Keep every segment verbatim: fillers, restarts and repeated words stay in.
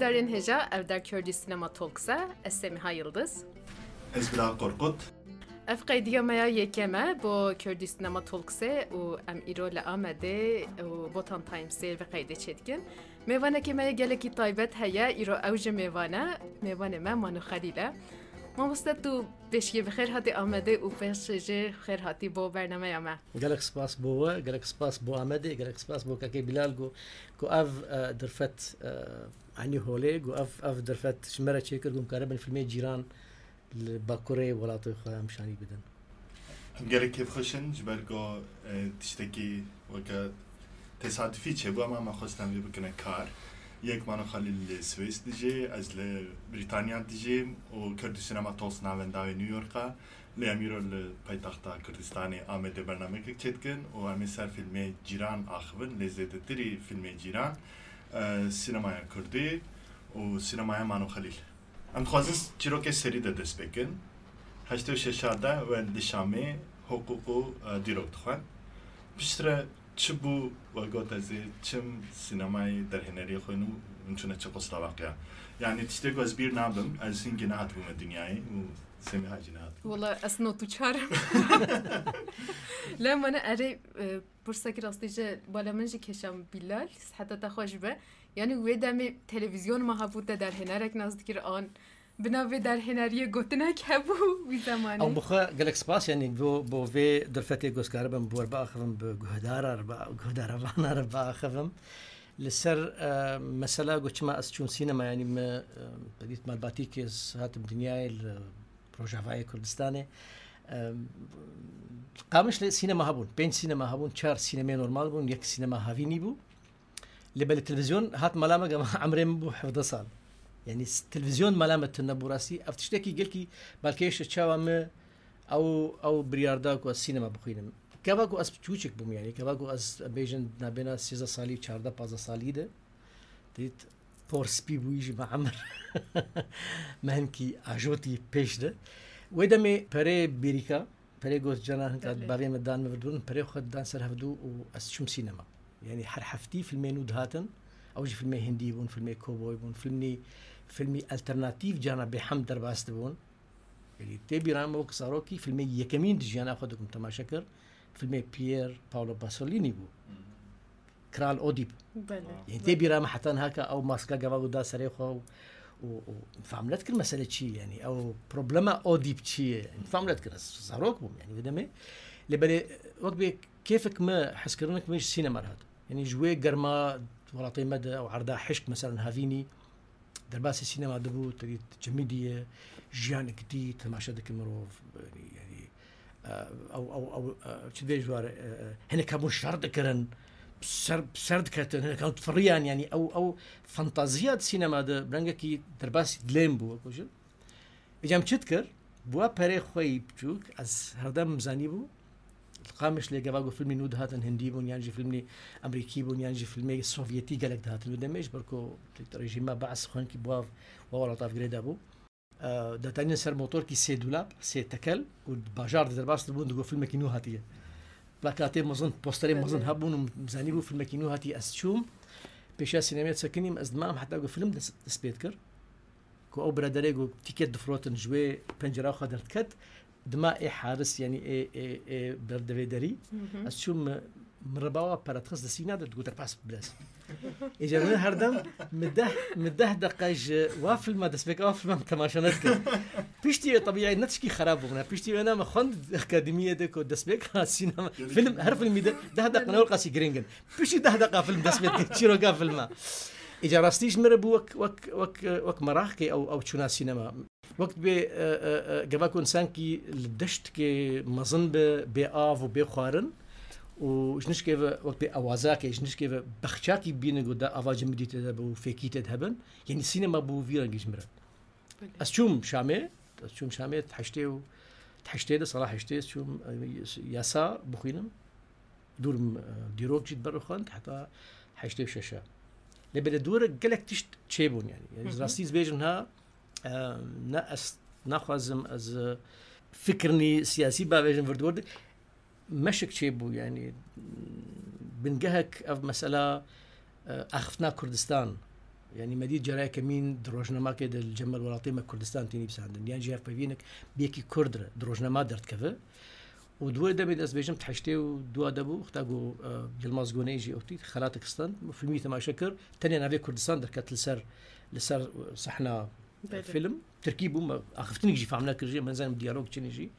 Darên hêja, ev der Kurdî Sinema Talks e. Ez Semiha Yildiz. Ez Bilal Korkut. Ev qeydiya me ya yekem e bo Kurdî Sinema Talks e û em îro li Amedê û Botan Timesê vê qeydê çêdikin. Mêvanekê me yê gelekî taybet heye, îro ew jî mêvan e. Mêvanê me Mano Xelîl e. Mamoste, tu pêşiyê bi xêr hatî Amedê û pêşê jî xêr hatî bo bernameya me. Gelek spas bo we, gelek spas bo Amedê, gelek spas bo Kekê Bilal ku, ku ev, e, derfet, e, anî holê, ku ev, ev derfet ji me re çêkir ku em karibin filmê cîran li bakurê welatê xwe em şanî bidin. Em gelek kêfxweş in ji ber ku, e, tiştekî weke tesadufî çêbû, ama me xwestin vê bikine kar. Yek Mano Xelîl li Swês dijî, ez li Brîtanya dijîm û Kurd û Sinema Talks navenda wê New York e. Lê em îro li paytexta Kurdistanê Amedê bernamekek çêdikin û em ê ser fîlmê cîran axivin, lê zêdetirî fîlmê cîran, e, sînemaya kurdî û sînemaya Mano Xelîl. Em dixwazin çîrokê serî de dest pê kin. Heştê û şeş de we li Şamê hiqûq û, e, dîrok dixwend. Piştre çi bû, we got ez ê çim sînemayê derhêneriyê xwe nû min çûne çi Qoslovaqiya. Yanî tiştê ku ez bîr nabim, ez hingî nehatibûme dinyayê û Semîha jî nehatibû. Wala ez not û çar im. Lê mane erê, e, pirsekî rastî ji bala min jî keşam Bilal, siheta te xweş be. Yanî wê demê televîzyon ma hebû, te derhênerek nas dikir an bi nav vê derhêneriyê gotinek hebû wî zemanê. Ew bi xwe gelek spas, yanî bo, bo vê derfetê ku ez karibim bi we re biaxivim, bi guhdara re bi, guhdara vana re biaxivim. Li ser, e, mesela ku çima ez çûm sînema, yanî me, e, te dît malbatî ku ez hatim dinyayê li Rojavayê Kurdistanê. E, Qamişlê sînema hebûn, pênc sînema hebûn, çar sînemê normal bûn, yek sînema havînî bû. Lê belê televîzyon hat mala me, gava emrê min bû hevdeh sal. Yanî s-, televîzyon mala me tune bû rastî. Ev tiştekî gelkî balkêş çawa me ew, ew biryar da ku ez sînema bixwînim. Gava ku ez çûçik bûm, yanî gava ku ez bêjin nabêna sêzdeh salî, çardeh, pazdeh salî de. Dît por spî bûyî jî me emir. Me hinkî ajotî pêş de. Wê demê perê bêrîka, perê got cana hinka Belê. Bavê me dan me virdûn, perê xwe dan ser hevdû û ez çûm sînema. Yanî her heftî filmê nû dihatin, ew jî filmê hindî bûn, filmê kovboy bûn, filmî, filmî alternatîf cana bêhem derbas dibûn. Yanî tê bîra me wek zarokî filmê yekemîn di jiyana xwe de ku min temaşe kir, filmê Pier Paolo Pasolini bû. Kral Odîb. Belê. Yanî tê bîra me heta niha ka ew maska gava ku da serê xwe û, û, û fam nedikir mesele çi ye, yanî ew problema Odîb çi ye? Yanî fam nedikir, ez zarok bûm, yanî wê demê. Lê belê wek bê kêfek me, hezkirinek me ji sînema re hat. Yanî ji wê germa welatê me de ew erda hişk, meselen havînî, derbasî sînema dibû, te dît cemidî ye, jiyanek dî, temaşe dike mirov, yanî, yanî, e, ew, ew, ew, e, çi dibê ji war, e, e, hinek hebûn şer dikirin, ser, ser diketin, hinek hebûn difiriyan, yanî ew, ew fantaziya di sînema de bi rengekî derbasî dilêm bû, wek jin. Îca em çi dikir? Bi wa perê xwe yî biçûk, ez herdem zanîbû, li Qamişlê gava ku filmî nû dihatin hindî bûn, yan jî filmî emerîkî bûn, yan jî filmê sovyetî gelek dihatin wê demê, ji ber ku rejîma Be'es xwenkî bi wa, wa welat avgirê de bû. E, datanîn ser motorkî sê dûlab, sê tekel û di bajar de derbas dibûn, digot filmekî nû hatiye. Plakatê mezin, posterê mezin Belê. Hebûn û zanîbû filmekî nû hatiye. Ez çûm, pêşiya sînemê sekinîm, ez dimam heta ku film dest, dest pê dikir. Ku ew biraderê ku tîket difirotin ji wê pencera xwe derdiket, dima ê haris, yanî ê, ê, ê berdevê derî, Hı hı. ez çûm mi, mi reba wa pere dixist destîna de, digot, "Derbas bidest." Îca min herdem mi deh, mi deh deqa ji wa filma, destpêka wa filma min temaşe nedikir. Piştî wê, tebî, ne tişkî xerab bû min. Piştî wê ne me xwend akademiyê de ku destpêka sînema, Gelek film, her filmî de deh deqa ne qasî giring in. Piştî deh deqa film dest pê dike, çîroka filma. Îca rastî ji min re bû wek, wek, wek, wek meraqê ew, ew çûna sînema. Wek dibê, e, e, e, gava ku însankî li deştkê mezin be, bê av û bê xwarin û ji nişkê ve wek bê awazakê, ji nişkê ve bexçakî bîne ku da ava cimidî tê de be û fêkî tê de hebin. Yanî sînema bû vî rengî ji min re. Belê. Ez çûm Şamê, ez çûm Şamê heştê û, heştê de, sala heştê ez çûm, e, yasa bixwînim. Dûrim, e, dîrok jî di ber xwend heta heştê û şeş. Lê belê dû re gelek tişt çêbûn, yanî. Yanî Hı hı. rastî ez bêjim ha, e, ne ez naxwazim ez, e, fikirnî siyasî bavêjim vir di wir de. Meşik çêbû, yanî bingehek ev mesela, e, axiftina Kurdistan, Yanî me dît cara yekemîn di rojnamakê de li cem me li welatê me Kurdistan tê nivîsandin. Yan jî hevpeyvînek bi yekî Kurd re di rojnama derdikeve. Û di wê demê de ez bêjim di heştê û dua de bû, wexta ku, e, Yilmaz Goney jî ewtî xelatek stand, filmî temaşe kir, tenê navê Kurdistan derket li ser, li ser, e, sehna, e, Belê. Film. Tirkî bû, me axiftinek jî fehm nekir jî, me nizanim diyalog çi ne jî.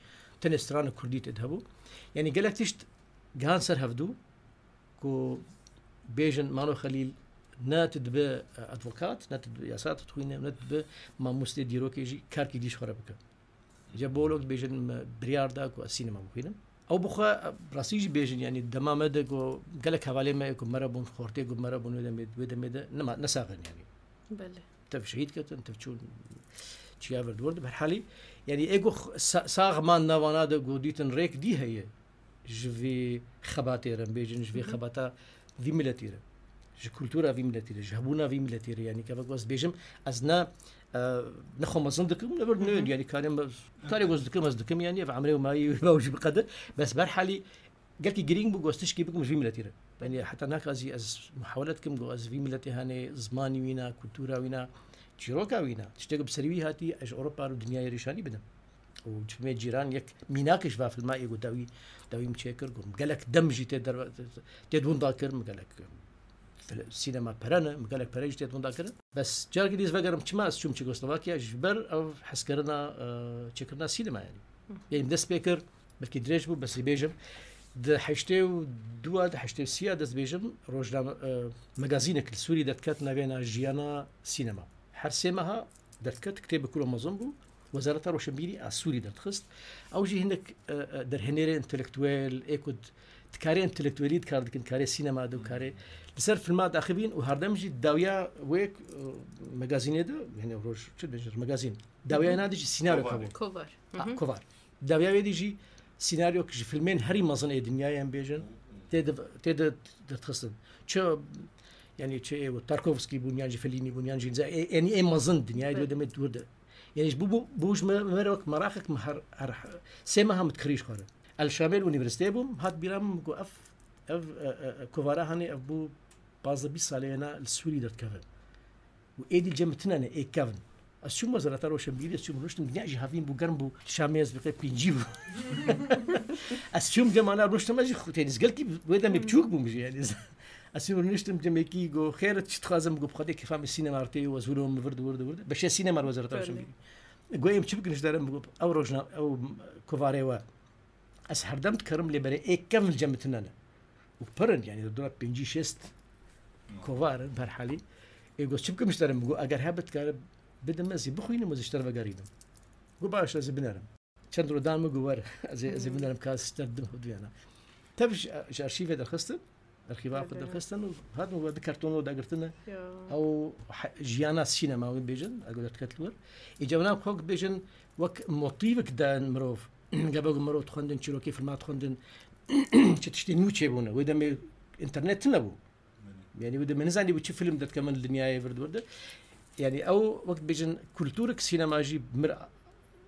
Tenê stranek Kurdî tê de hebû. Yanî gelek tişt gihan ser hevdû ku bêjin Mano Xelîl ne tu dibe, e, advokat, ne tu dibe yasa dixwîne, ne tu dibe mamostê dîrokê jî karkî dî ji xwe re bike. Îca bolok dibêjin me biryar da ku ez sînema bixwînim. Ew bi xwe, e, rastî jî bêjin, yanî dema me de ku gelek hevalê me ku mere bûn, xortê ku mere bûn wê demê, wê demê de nema, ne sax in yanî. Belê. Tev şehîd ketin, tev çûn çiya vir di wir de. Bi her halî, yanî ê ku sa-, sax man navana de ku dîtin rêk dî heye ji vî xebatê re, em bêjin ji vî Hı hı. xebata vî miletî re, ji kultura vî miletî re, ji hebûna vî miletî re. Yanî kevek ez dibêjim, ez ne, e, ne xwe mezin dikim, ne bir Hı hı. ne, yanî karê me, karê ku ez dikim, ez dikim, yanî ev emrê mayî ew jî bi qedir. Bes bi her halî gelkî girîng bû ku ez tişkî bikim ji vî miletî re. Yanî heta nakazî ez muhawele dikim ku ez vî miletê hanê, zimanî wîna, kultura wîna, çîroka wîna, tiştê ku bi serî wî hatî, ez ji Ewropa û dinyayê rîşanî bidim. Û çimê cîran yek mînakê ji va filma ê ku dawî, dawî min çêkir, ku min gelek dem jî tê derve-, tê di winda kir, min gelek fil-, sînema pere ne, min gelek pere jî tê di winda kirin. Bes carekî dî ez vegerim çima ez çûm Çekoslovakya, ji ber ev hezkirina, e, çêkirina sînema yanî. Hı. Yanî min dest pê kir, belkî dirêj bû, bes ê bêjim, di heştê û dua de, heştê û sî ya de ez bêjim, rojname, e, magazînek li Sûrî derdiket, navê na Jiyana Sînema. Her sê meha derdiket, kitêbek kuro mezin bû, Wezareta Roşenbîrî a Sûrî derdixist. Ew jî hinek, e, e, derhênerê întelektuel, ê ku d-, dikarê întelektuelî dikar dikin, dikarê sînema de û karê li ser filma daxivîn û herdem jî dawiya wê, e, magazînê de, yanî roj, çi dibêjin, magazîn. Dawiya Hı hı. na de jî sînaryo Kovar. Hebû. Kovar. Hı Ha, hı. Kovar. Dawiya wê de jî sînaryok ji filmên herî mezin ê dinyayê em bêjin, tê de, tê de derdixistin. Çi, yanî çi ê Tarkovskî bûn, yan jî Fellînî bûn, yan jî ê, yanî ê mezin dinyayê Belê. Dê demê dûr de. Yanî ji bo, bo, bo ji me, me re wek meraqek me her, her, sê meha min dikirî ji xwe re. El Şamê li unîversîteyê bûm, hat bîra min, min got, ev, ev, e, e, e, kovara hanê, ev bû pazdeh bîst salê hene li Sûrî derdikeve. Û êdî li cem min tune ne, ê kevin. Ez çûm Wezareta Roşenbîrî, ez çûm rûniştim, dinya jî havîn bû, germ bû, Şamê ez bi qey pêncî bû. Ez çûm cem ana rûniştim, ez jî xwe tenîs gelkî wê demê Hı. biçûk bûm jî, yanî. Ez çûm rûniştim cemekî, got, xêr e, çi dixwazim, got, bi Xwedê kêfa min sînema re tê û ez hûr me vir di, vir di, vir di. Beşe sînema li Wezareta Belê. Roşenbîrî. Got, em çi bikin ji derê min, got, ew rojna-, ew kovarê we. Ez herdem dikarim lê berê ê kevin li cem min tune ne. Û pir in, yanî dora pêncî şêst kovar in, bi her halî. Ê got, çi bikim ji te re? Min got, eger hebe dikare bidin min, ez ê bixwînim, ez ê ji te re vegerînim. Got, baş, ez ê binerim. Çend roj dan min, got, were, ez ê, ez ê Hmm. binerim, ka ez ji te re dim hevdûyana. Tev ji, ji arşîvê derxistin, arxîva xwe Tabii. derxistin û hatin we di kartono dagirtine. Ya. Ew he-, jiyana sînema wê bêjin, eger derdiket li wir. Îca wina xwe bêjin, wek motîvek dan mirov. Gebe ku mirov dixwendin, çîrokê filma dixwendin, çi tiştê nû çêbûne. Wê demê înternet tune bû. Belê. Yanî wê demê nizanî bû çi film derdiket li dinyayê vir di wir de. Yanî ew wek bêjin kulturek sînema jî mir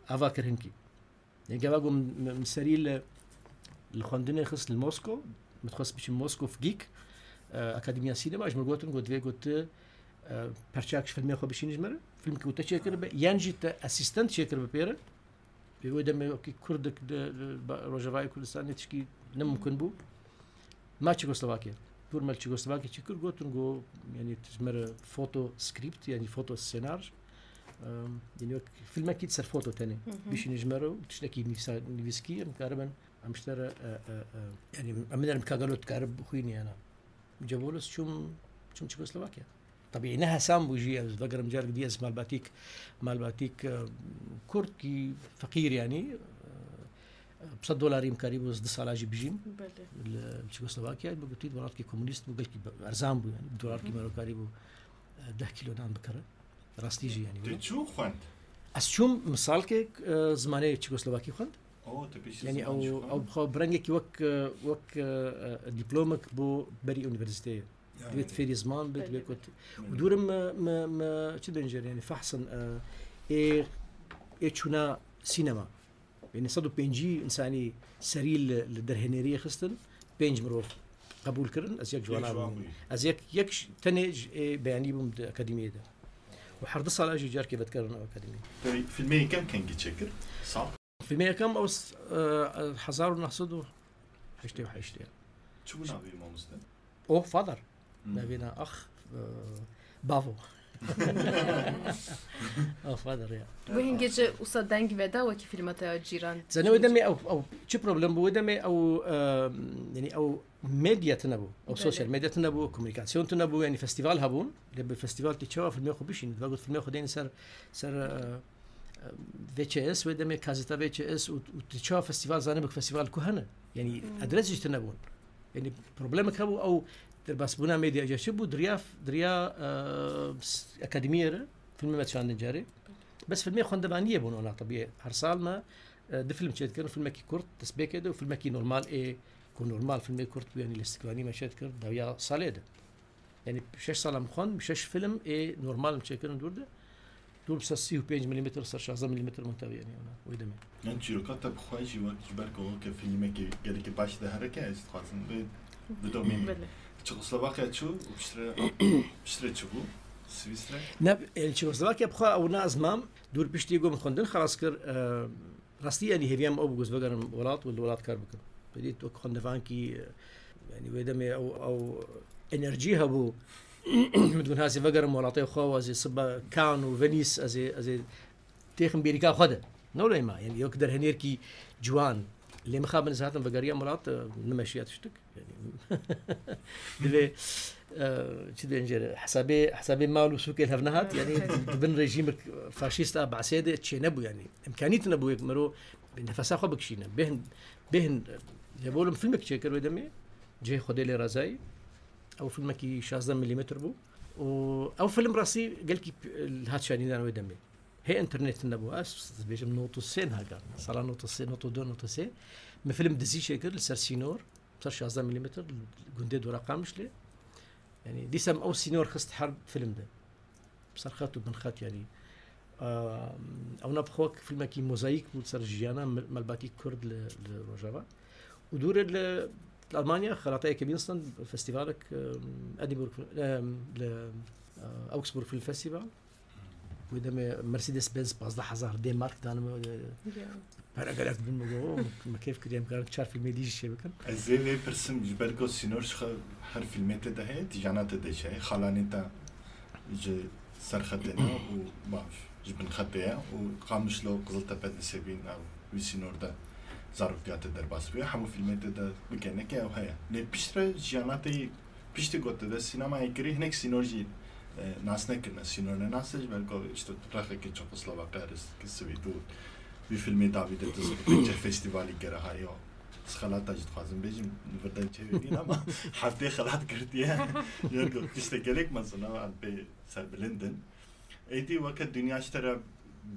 ava kir hinkî. Yanî gava ku min, min serî li, li xwendinê xist li Mosko, min dixwest biçim Moskov Geek, e, Akademiya Sînema, ji min gotin ku divê ku tu, e, perçak ji filmê xwe bişînî ji me re, filmkî ku te çêkiribe, yan jî te asîstent çêkiribe pê re. Pê wê demê wekî Kurdek di, di ba-, Rojavayê Kurdistanê tişkî ne mimkun bû. Ma Çekoslovakya. Dûr me li Çekoslovakya çi kir, gotin ku, yanî, tu ji me re foto script, yanî foto scenar, em, yanî wek filmekî ser foto tenê. Hı hı. Bişîne ji me re û tiştekî nivîsa-, nivîskî, em karibin, em ji te re, e, e, e, yanî, em binerin bi ka gelo tu karib bixwînî yana. Cebolis çûm, çûm Çekoslovakya. Tabii ne hesan bû jî, ez vegerim carek dî ez malbatîk, malbatîk, e, Kurdkî feqîr yanî, e, bi sed dolarî min karîbû ez du sala jî bijîm. Belê. Li Çekoslovakyayê, bi gotî welatkî komûnîst bû, gelkî erzan bû yanî, bi dolarkî Hı hı. me re karîbû, e, deh kîlo nan bikire. Rastî jî yanî. Tu çû xwend? Ez çûm, min salkek, e, zimanê Çekoslovakî xwend. O, tu pêşî Yanî ziman ew, jî xwend? Ew bi xwe bi rengekî wek, e, wek, e, e, dîplomek bo berî unîversîteyê. Divê tu fêrî ziman bî, divê ku tu. Û dûrim me, me, me çi dibên jêr, yanî fehsin, e, ê, ê çûna sînema. Yanî sed û pêncî însanî serî li, li derhêneriyê xistin, pênc mirov qebûl kirin, ez yek ji wana bûm. Ez yek, yek ji tenê ji, ê, beyanî bûm di akademiyê de. Û her du sala jî carkê vedkerin ew akademiyê. Te filmê yekem kengî çêkir? Sal? Filmê yekem ew s-, e, hezar û neh sed û heştê û heşt e. Çi bû navê mamoste? Oh, Father. Hmm. Navê na, ax, e, bavo. Oh, Father, ya. Wê hingê ji wisa deng veda wekî filma te ya Cîran. Zane wê demê ew, ew çi problem bû? Wê demê ew, e, yani ew medya tune bû. Ew sosyal medya tune bû, komunikasyon tune bû, yani festival hebûn. Lê bi festival tê çawa filmê xwe bişîn? Dibe got filmê xwe deyne ser, ser, e, e, V Ç S, wê demê kazeta V Ç S û, û tê çawa festival zane bik festival ku hene? Yani adres jî tune bûn. Yani problemek hebû ew derbasbûna medya ca çi bû? Diriya, diriya, e, s-, akademiyê re filmê me dişandin carê. Bes filmê xwendevaniyê bûn ona tabiye. Her sal me, e, du film çêdikirin, filmekî kurt, destpêkê de û filmekî normal ê ku normal filmê kurt bû, yani lîstikvanî me çêdikir dawiya salê de. Yani şeş sala min xwend, şeş film ê normal min çêkirin dûr de. Dûr ser sî û pênc milîmetr, ser şazdeh milîmetr min tevî, yani ona, wê demê. Yan çîroka te bi xwe jî wek ji ber ku weke filmekî gelekî baş de herike, ez dixwazim vê bidomînim. Belê. Çexoslovakya çû û piştre, piştre çi bû? Swîsre? Ne, yani Çexoslovakya bi xwe ew ne ez mam, dûr piştî ku min xwendin xelas kir, e, rastî, yani hêviya min ew bû ku ez vegerim welat û li welat kar bikim. Bedît wek xwendevankî, e, yani wê demê ew, ew enerjî hebû. Min digot, "Ha, ez ê vegerim welatê xwe û ez ê sibe Cannes û Venîs, ez ê, ez ê têxim bêrîka xwe de." Ne wele ma, yani yok derhenêrkî ciwan. Lê mixabin ez hatim vegeriyam welat, e, nimeşiya tiştik. Yani, divê, e, çi dê jê re, hesabê, hesabê mal û sûkê li hev nehat, yani di bin rejîmek faşîst a Basê de çênebû, yani. Îmkanî tune bû yek mero nefesa xwe bikişîne. Bêhn, bêhn, e, lê bolim filmek çêkir wê demê, Cihê Xwedê lê razayî. Ew filmekî şazdeh milîmetr bû. Û ew film rastî gelkî p-, hat şanîdan wê demê. Hê înternet nebû. Ez dibêjim nod û sê niha, sala nod û sê, nod û du, nod û sê. Min film dizî çêkir li ser sînor, ser şazdeh milîmetr, li gundê dora Qamişlê. Yani dîsa min ew sînor xist her film de. Serxet û binxet, yani. Ehm, ewna bi xwe filmekî mozayîk bû ser jiyana mil-, malbatî Kurd li, li Rojava. Û dûre li, li Almanya, xelata yekemîn stan festivalek, ehm, Edinburgh, ehm, li, eh, Augsburg Film Festival. Wê demê Mercedes-Benz pazdeh hezar D-Mark danime, e, pere gelek dibin, me got, "Oh, me kêf kiriye, em karin çar filmê dî jî çê bikin." Ez ê vê pirsim, ji ber ku sînor ji xwe her filmê te de heye, tijana te de jî heye, xalanê te ji Serxetê ne û bav ji Binxetê ye û Qamişlo, Qiziltepe, Nisêbîn ew wî sînor de zaroktiya te derbas bûye, hemû filmê te de bike neke ew heye. Lê piştre jiyana te yî Piştî ku tu dest sînemayê kirî, hinek sînor jî, e, nas nekirine, sînor ne nas e, ji ber ku işte rexekê Çexoslovakya, Rêzikê Swêd û wî filmê dawî de tu zû ceh festîvalî kire ha yo. Ez xelata jî dixwazim bêjim, li vir de çêvê nîn ama heftê xelat girtiye. Ji ber ku tiştek gelek mezin e, em pê serbilind in. Êdî weke dinya ji te re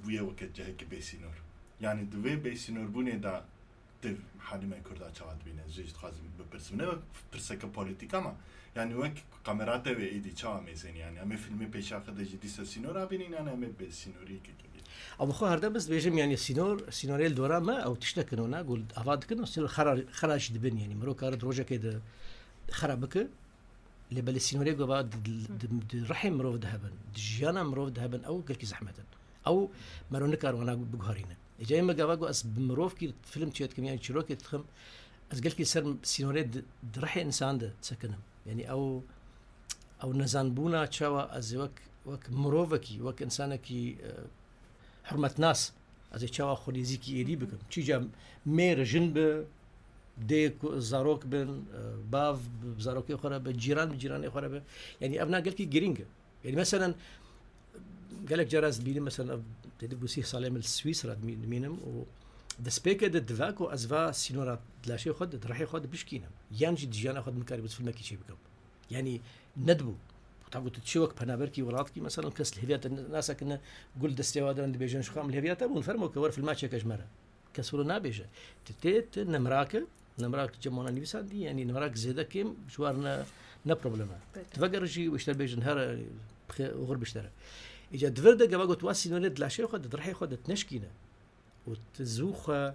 bûye weke cihekî bê sînor. Yanî di vê bê sînorbûnê de Te halê me Kurda çawa dibîne? Ez jî dixwazim bipirsim. Ne wek pirseke polîtîk ama, yani wek kamera te wê êdî çawa mêzênî? Yani em ê filmê pêşiya xwe de jî dîsa sînor avînîn, yani em ê bi sînoriyê kekebî. Ama xwe herdem ez dibêjim, yani sînor, sînorê li dora me, ew tiştek in ona, gul ava dikin, ew sînor xera, xera jî dibin, yani mirov kare di rojekê de xera bike. Lê belê sînorê gava di, di, di, di rihê mirov de hebin, di jiyana mirov de hebin, ew gelkî zehmet in. Ew mero nikar wana biguherîne. Êca me gava got, ez bi mirovkî film çêdikim, yan çîrokê dikim, ez gelkî ser sînorê di, di rihê însan de sekinim. Yani ew, ew nezanbûna çawa ez ê wek, wek mirovekî, wek însanekî, e, hurmetnas, ez ê çawa xwe nêzîkî êdî bikim. Çîca mêr, jin bi, dê ku zarok bin, e, bav bi zarokê xwe re be, cîran bi cîranê xwe re be. Yani ev na gelkî girîng e. Yani meselen, gelek cara ez dibînim, meselen, ev têdî bû sîh salê min li Swîsra dimî-, dimînim û destpêkê de dive ku ez va sînora di laşê xwe de, di rihê xwe de bişkînim. Yan jî di jiyana xwe de nikarîbû filmekî çê bikim. Yani nedibû. Ta ku tu çi wek penaberkî welatkî, meselen, kes li hêviya te nasekine, gul destê wa dirin dibêjin, ji xwe em li hêviya te bûn, fermo ke wer filma çêke ji me re. Kes wilo nabêje. Tu tê, tu nemrak e, nemrak cem wana nivîsandî, yani nemrak zêde kêm ji war ne, ne problem e. Peki. Tu veger jî û ji te bêjin her, e, bixê oxir bi ji te re. Îca di vir de gava got wa sînorê di laşê xwe de, di rihê xwe de tu neşkîne. Û tu zû xwe,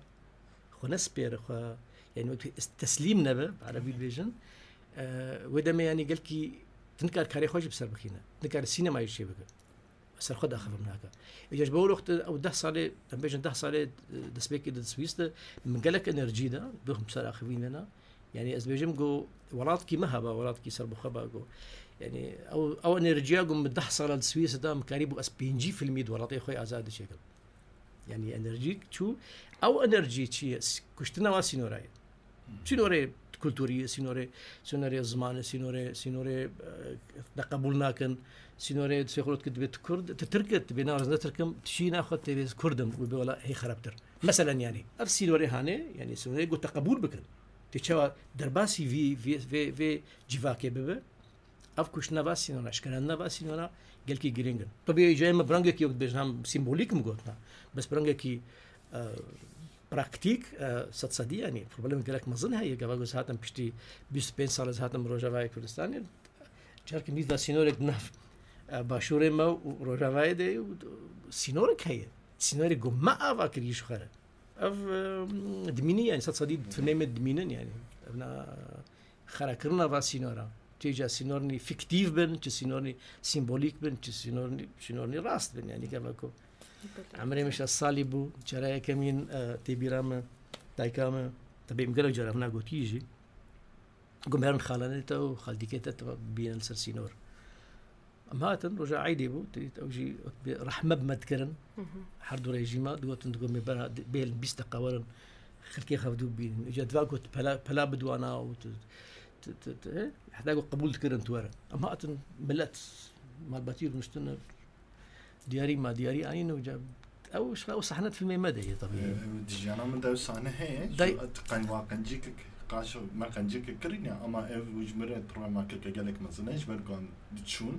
xwe nespêre xwe, yani wek tu is-, teslîm nebe, bi erebî dibêjin. E, wê demê, yanî, gelkî tu nikar karê xwe jî bi ser bixîne. Tu nikar sînemayê jî çêbike. Ser xwe daxivim nake. Îca ji bo wextê ew deh salê, em bêjin deh salê, e, destpêkê de di Swîs de, min gelek enerjî da, bixim ser axivînê ne. Yanî ez bêjim ku welatkî me heba, welatkî serbixwe ba ku. Yanî ew, ew enerjiya ku min deh sala di Swîs de da, min karîbû ez pêncî filmî di welatê xwe azad de çêkim. Yanî enerjî çû, ew enerjî çi ye? S-, kuştina wa sînora ye. Sînorê kulturî, sînorê, sînorê zimanê, sînorê, sînorê, e, te qebûl nakin, sînorê sêxurot ki dibê tu kurd, tu tirk, tu bê na ez ne tirkim, tu şî naxwe tê bê kurdim, wê bê wela hê xerabtir. Meselen yanî, ev sînorê hane, yanî sînorê got te qebûl bikin. Tê çawa derbasî vî, vê, vê, vê civakê bibe? Ev kuştina va sînora, eşkerandina va sînora gelkî girîng in. Tabii cayê me bi rengekî, wek dibêjin, hem sîmbolîk min gotina. Bes bi rengekî, e, praktîk, e, sed sedî, yanî problem gelek mezin heye. Gava ku ez hatim piştî bîst û pênc sal ez hatim Rojavayê Kurdistanê. Carkî nîv da sînorek di nav, e, başûrê me û Rojavayê de û sînorek heye. Sînorê ku me ava kiriye ji xwe re. Ev, e, dimînî, yanî sed sedî filmê me dimînin, yanî. Ev na xerakirina va sînora. Çi ca sînornî fiktîv bin, çi sînornî sîmbolîk bin, çi sînornî, sînornî rast bin, yanî gava ku emrê min şeş salî bû, cara yekemîn, e, tê bîra min, dayika min, tabii min gelek cara vina gotî jî. Ku me herin xalanê te û xaldîkê te, te bînin li ser sînor. Em hatin, roja eydê bû, tê-, ew jî wek bi rehme bi me dikirin. Her du rejîma digotin, digot me bera, bêlin bîst deqa werin, xelkê xwe bi dû bînin. Îca diva got pela, pela bidwana û tu, tu, tu, tu, he? Heta got qebûl dikirin tu werin. Em hatin, milet, malbatî rûniştine, diyarî ma diyarî anîne, îca ew, ew sahne di filmê me de ye, tabii. Ee, di jiyana min de ew sahne heye, Day- ji qen-, wa qencîkek, qaşo me qencîkek kirîne, ama ev ji min re problema keke gelek mezin e, ji ber ku em diçûn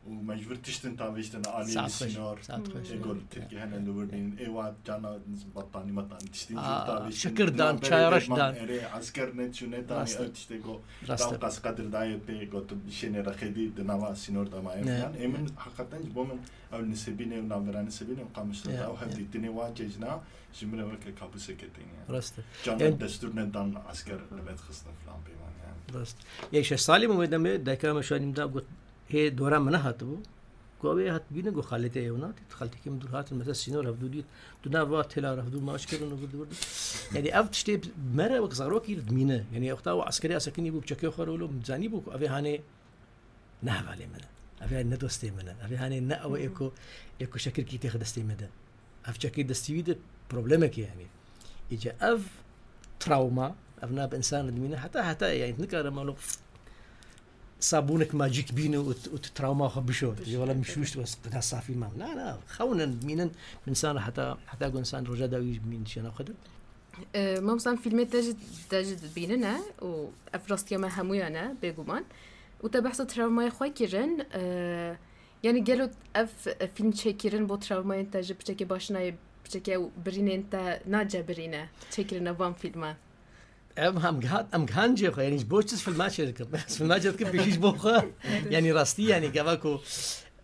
û me ji vir tiştin tavêjtin alî Saet xweş, sînor. Saet xweş. Ê gol Tirkî hene li wir bînin. Ê wa cana battanî metanî tiştin ji Aa, vir tavêjtin. şekir dan, çay reş dan. Erê, esker ne çû ne tanî Rast e. ev tiştê ku Rast e. Dawqas qedir dayê pê got şênê rexêdî di nava sînor de maye Ne. filan. Ê min heqeten ji bo min ew nisêbînê û navbera nisêbînê û qamiştir Ya, ew ya. hevdîtinê wa cejna ji min re weke kabuseke têne yani. Rast e. Cana Yani destûr ne dan esker li me dixistin filan peyvan yani. Rast. Yê şeş salî min wê demê dayika me şanî min da got, hê dora min nehatibû. Ku ew ê hat bîne, got, xalê te ew na, xaltîkê min dûr hatin, mesela sînor hevdû dît. Tu nav va têla hevdû maç kirin û vurdu vurdu. Yani ev tiştê me re wek zarokî dimîne. Yani wexta o eskerê esekinî bû, çekê xwe rolo, min zanî bû ku ev ê hanê ne hevalê min e. Ev ê ne dostê min e. Ev ê hanê ne ew ê ku, ê ku şekirkî têxe destê me de. Ev çekê destî wî de problemekê yani. Îca ev travma, ev na bi insan re dimîne, heta, heta yani nikare malo sabûnek macîk bîne û, û tu travma xwe bişo. Bişo, Wala min tabii. şûşt wes qida safî mam. Na, na, xewnin dimînin insan re heta, heta ku insan roja dawî jî dimîn şena xwe de. E, Mamsan filmê te jî, te jî dibînine û ev rastiya me hemûyan e, bêguman. Û te behsa travmayê xwe kirin, e, yani gelo ev film çêkirin bo travmayên te ji piçekê baş nayê, piçekê ew birînên te nacebirîne, çêkirina van filman? Em, em gihan-, em gihan cê xwe, yani ji bo çi filma çêdikim? Ez filma çêdikim pêşî ji bo xwe. Yani rastî, yani gava ku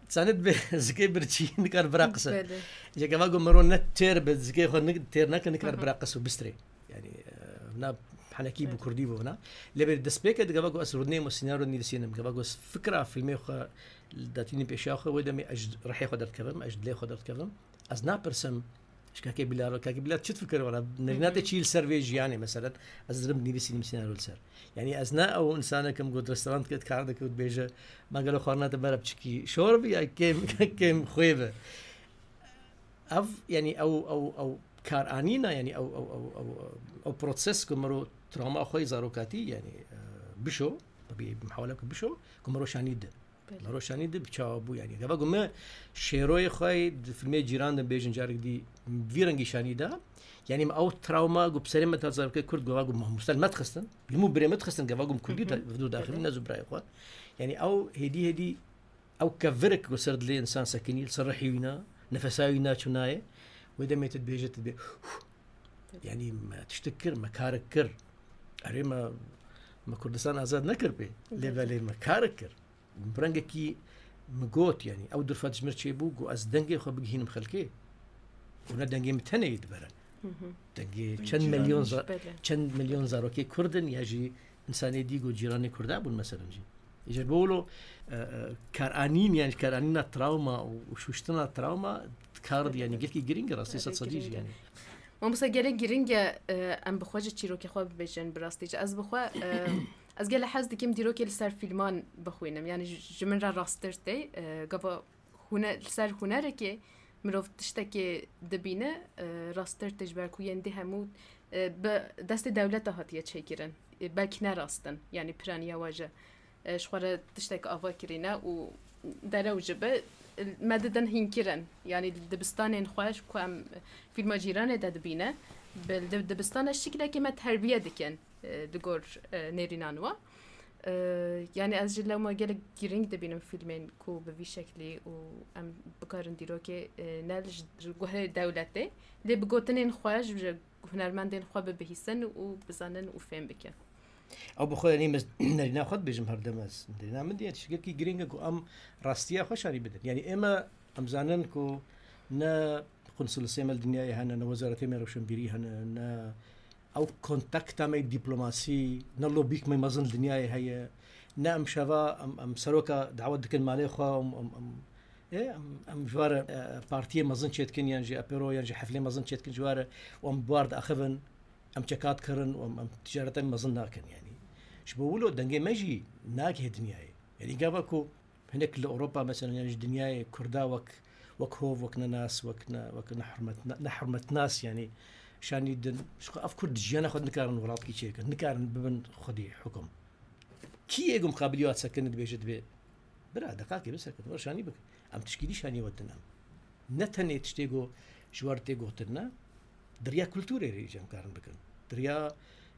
Zanet bi zikê birçî nikar biraqise. Belê. Ji gava ku mero ne têr bi zikê xwe nik-, têr neke, nikar Aha. biraqis û bistirê. Yani, e, na henekî bi Belê. kurdî bû na. Lê bi destpêke di gava ku ez rûnêm û senaryo nivîsînim. Gava ku ez fikra filmê xwe datînim pêşiya xwe, wê demê ez ji rihê xwe derdikevim, ez ji dilê xwe derdikevim. Ez napirsim, Ji Kakê Bilal re, Kakê Bilal çi difikir wala? Nerîna te Hı hı. çî li ser vê jiyanê, meselen, ez dirim nivîsînim senaryo li ser. Yani ez ne ew insanekim ku di restorantkê dikare dike û dibêje, "Ma gelo xwarina te bere biçikî şor bi ya kêm, kêm xwê bi?" Ev, yani ew, ew, ew kar anîna, yani ew, ew, ew, ew, ew proses ku mero travma xwe zarokatî, yani, e, bişo, tabii muhawele ku bişo, ku mero şanî di. Belê. Mero şanî di bi çawa bû, yani. Gava ku me şêroyê xwe di filmê Cîran de bêjin carek dî vî rengî şanî da. Yani me ew travma ku bi serê me ta zarokê Kurd gava ku mamoste li me dixistin. Lim û birê me dixistin, gava ku kurdî Hı hı. da-, vdu daxilî Belê. ne zu birayê xwe. Yani ew hêdî hêdî ew kevirek ku ser dilê insan sekinî, li ser rihî wî na, nefesa wî naçû nayê. Wê demê tu dibêje tu dibê, yani me tiştek kir, me karek kir. Erê me, me Kurdistan azad nekir pê. Lê Belê. belê me karek kir. Bi rengekî min got, yani, ew dirfet ji min çêbû, ku ez dengê xwe bigihînim xelkê. Û ne dengê min tenê yê dibere. Hı hı. Dengê Dengê çend milyon cîranê. za-, Belê. çend milyon zarokê Kurd in ya jî Însanê dî ku cîranê Kurda bûn, meselen jî. Ji bo wilo, e, e, karanîn, yani karanîna travma û, û şuştina travma kar, yani gelkî giring e, rastî sed sedî jî yani. Mamosta, gelek giring e, e, em bi xwe ji çîrokê xwe bibêjin, bi rastî jî. Ez bi xwe, e, ez gelek hez dikim dîrokê li ser fîlman bixwînim. Yani ji, ji min re rasttir tê. E, gava hune-, li ser hunerekê mirov tiştekê dibîne, e, rasttir tê ji ber ku yên dî hemû, e, bi destê dewleta hatiye çêkirin. E, belkî ne rast in. Yani piraniya we ji, e, ji xwe re tiştek ava kirîne û derew ji bi, e, me didin hînkirin. Yani dibistanên xwe ji ku em fîlma cîranê de dibîne, bi, di, dibistana şiklekê me terbiye dikin, e, di gor, e, nêrînan we. E, yani ez ji lewma gelek girîng dibînim fîlmên ku bi vî şeklî û em bikarin dîrokê, e, ne ji, ji guhê dewletê, lê bi gotinên xwe ji, ji hunermendên xwe bibihîsin û bizanin û fêm bikin. Ew bi xwe, yanî, ez nerîna xwe dibêjim her dem ez. Nerîna min diye tiştekî girîng e ku em rastiya xwe şanî bidin. Yanî ême em zanin ku ne konsulisê me li dinyayê hene, ne wezaretê me rewşenbîrî hene, ne ew kontakta me dîplomasî, ne lobîk me mezin li dinyayê heye, ne em şeva, em, em seroka dawet dikin malê xwe, em, em, em, ê, em, em ji ware, e, partiyê mezin çêdikin, yan jî apero, yan jî heflê mezin çêdikin ji ware, û em bi war diaxivin, em çeka dikirin, û em, em ticareta mezin nakin, yanî. Ji bo wilo dengê me jî nagihê dinyayê. Yanî gava ku hinek li Ewropa, mesela, yan ji dinyayê Kurda wek, wek hov, wek nenas, wek ne, wek nehurmet-, ne, nehurmetnas, yanî şanî din. Ji xwe ev Kurd jiyana xwe nikarin welatkî çêkin, nikarin bibin xwedî hukum. Kî yê ku muqabilî wa disekine dibêje dibê, bira, deqakê bisekin, were şanî bikin. Em tişkî dî şanî we din em. Ne tenê tiştê ku ji we re tê gotin ne, di riya kulturê re jî em karin bikin. Di riya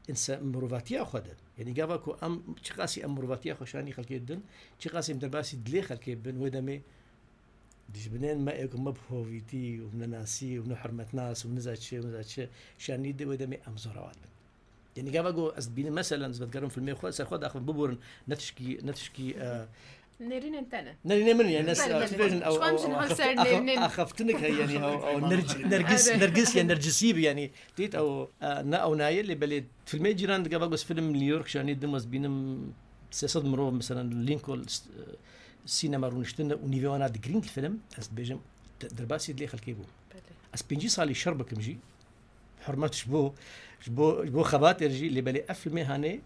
însa-, mirovatiya xwe de. Yanî gava ku em, çiqasî em mirovatiya xwe şanî xelkê didin, çiqasî em derbasî dilê xelkê bibin, wê demê dijminên me ê ku me bi hovîtî û nenasî û ne hurmetnas û niza çi û niza çi şanî di, wê demê em zorawa dibin. Yanî gava ku ez dibînim, meselen, ez vedigerim filmê xwe, ser xwe daxivin, biborin, ne tişkî, ne tişkî, e, Nêrînên te ne. Nerînê min, yani, ne, Belê, belê. Dibêjin, ew, Ji wan ew, jin ew, hal axeft-, ser ax-, nêrînên. Axeftinek heye, yani, ew, ew, nerc-, nergis, Nergis, yani, nergisî bi, yani, dît, ew, e, ne ew nayê, lê belê filmê cîran di gava ku ez film New York şanî dim, ez bînim sê sed mirov, mesela, Lincoln, e, sînema rûniştin û nîvê wana digirîn film, ez dibêjim, de-, derbasî dilê xelkê bû. Belê. Ez pêncî salî şer bikim jî, hurmet ji bo, ji bo, ji bo xebatê jî, lê belê ev filmê hanê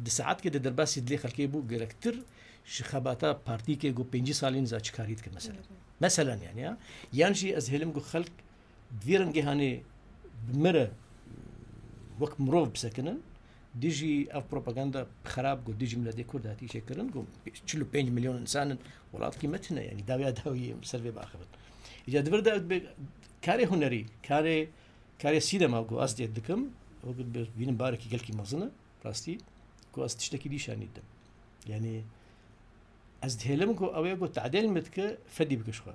di saetkê de derbasî dilê xelkê bû, gelektir ji xebata partîkê ku pêncî salî niza çi karî dikir, mesela. Meselen, yani, ya. Yan jî ez hêlim ku xelk bi vî rengê hanê bi min re wek mirov bisekinin, dijî ev propaganda xerab ku dijî miletê Kurd hatî çêkirin, ku çil û pênc milyon însan in, welatkî me tune, yani, dawiya dawiyê em ser vê biaxivin. Îca di vir de be-, karê hunerî, karê, karê sînema ku ez dê dikim, wekî bi-, bînim barekî gelkî mezin e, rastî, ku ez tiştekî dî şanî didim. Yani, ez dihêlim ku ew ê ku tadêl min dike, fedî bike ji xwe.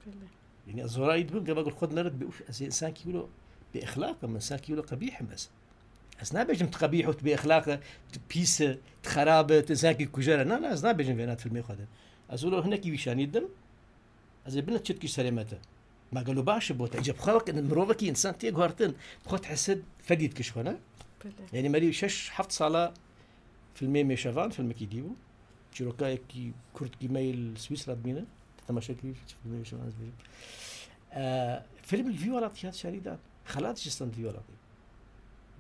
Belê. Yani, ez zorayî dibim, gava ku xwe dinere dibê, ûf, ez ê însankî wilo bêexlaq im, însankî wilo qebîh im ez. Ez nabêjim tu qebîh û tu bêexlaq e, tu pîs e, tu xerab e, tu însankî kujer e. Na, na, ez nabêjim vêna di filmê xwe de. Ez wilo hinekî wî şanî didim, ez ê bine çitkî serê me te. Ma gelo baş e bo te? Îca bi xwe wek mirovekî însan tê guhertin, bi xwe dihese fedî dike ji xwe, ne? Belê. Yani merî şeş heft sala filmê Mêşevan, filmekî dî bû. Çîrokayekî Kurdkî me yê li Swîsra dibîne. Te temaşe kirî, filmê Mêşevan ez bêjim. E, film li vî welatî hat şanî dan. Xelat ji stand vî welatî.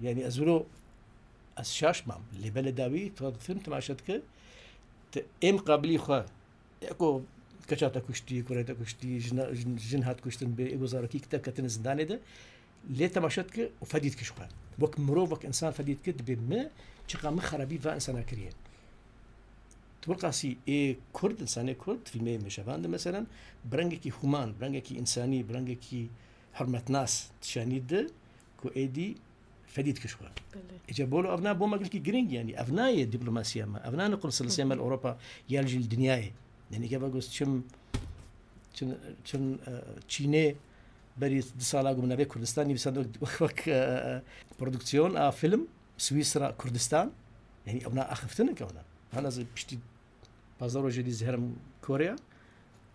Yani ez wilo, ez şaş mam. Lê belê dawî, tu film temaşe dike, tu ê miqabilî xwe, ê ku keça te kuştî, kurê te kuştî, jina-, jin, jin hat kuştin bê, ê ku zarokî te ketine zindanê de, lê temaşe dike û fedî dike ji xwe. Wek mirov, wek însan fedî dike, dibê mi, çiqa min xerabî va însana kiriye. Tu wekasî ê Kurd, însanê Kurd, filmê Mêşevan de, meselen, bi rengekî human, bi rengekî însanî, bi rengekî hurmetnas dişanî de, ku êdî fedî dike ji xwe. Belê. Îca bolo evna bo me gelkî giring, yani, evna ye diplomasiya me, evna ne konsulisê me li Ewropa, ya jî li dinyayê. Yani, gava gost çim, çim, çim, e, Çînê berî du sala ku min navê Kurdistan nivîsand wek, wek, wek, e, e, produksiyon a film, Swîsra, Kurdistan. Yani, evna axiftinek evna. Hana ez piştî pazdeh rojê dî ziherim Koreya.